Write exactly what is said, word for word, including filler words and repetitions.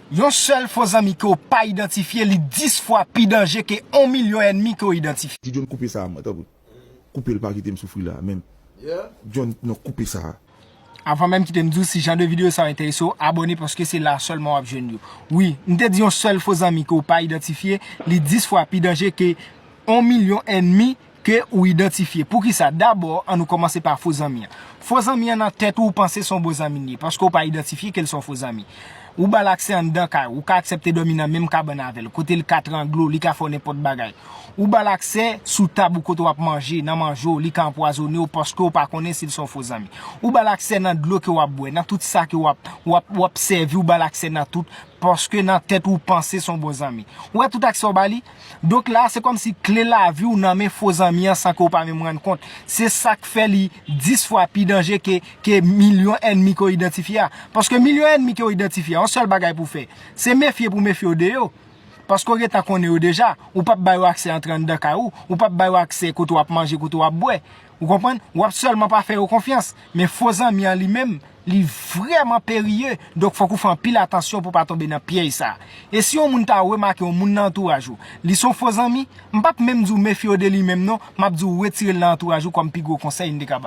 Yon sèl fo zanmi ke w pa idantifye, li dis fwa pi danje ke yon milyon ènmi ke w idantifye. Ti John, koupe sa, mwen, tanpri. Koupe l, pa kite m soufri la, menm. Yeah. John, non, koupe sa. Avan menm kite m di w, si jan de videyo sa yo enterese w, abòne, paske se la sèlman w ap jwenn yo. Wi, m te di yon sèl fo zanmi ke w pa idantifye, li dis fwa pi danje ke yon milyon ènmi ke ou idantifye. Poukisa? Dabò, ann nou kòmanse pa fo zanmi an. Fo zanmi an nan tèt ou, ou panse se yon bon zanmi li ye, paske w pa idantifye ke l se yon fo zanmi. Ou ba l aksè anndan kay ou, ou ka aksepte dòmi nan menm kabann avè l, kote l ka trangle w, li ka fè w nenpòt bagay. Ou ba l aksè sou tab ou kote w ap manje, nan manje w, li ka anpwazonnen w paske w pa konnen si l se yon fo zanmi. Ou ba l aksè nan dlo ke w ap bwè, nan tout sa ke w ap, w ap, w ap sèvi, ou ba l aksè nan tout, paske nan tèt ou, ou panse se yon bon zanmi. Ou wè tout aksè w ba li? Donk la, se kòmsi kle lavi w nan men fo zanmi an san ke w pa menm rann kont. Se sa k fè li dis fwa pi danje ke, ke milyon ènmi ke w idantifye a. Paske milyon ènmi ke w idantifye a, yon sèl bagay pou w fè, se mefye pou w mefye w de yo. Paske w gentan konnen yo deja, ou p ap ba yo aksè antre anndan kay ou, ou p ap ba yo aksè kote w ap manje, kote w ap bwè. Ou konprann? W ap sèlman pa fè yo konfyans. Men fo zanmi an li menm, li vrèman perye. Donk fòk ou fè anpil atansyon pou w pa tonbe nan pyèj sa. E si yon moun ta remake yon moun nan antouraj ou, li se yon fo zanmi, m p ap menm di w mefye w de li menm non, m ap di w retire l nan antouraj ou kòm pi gwo konsèy m te ka ba w.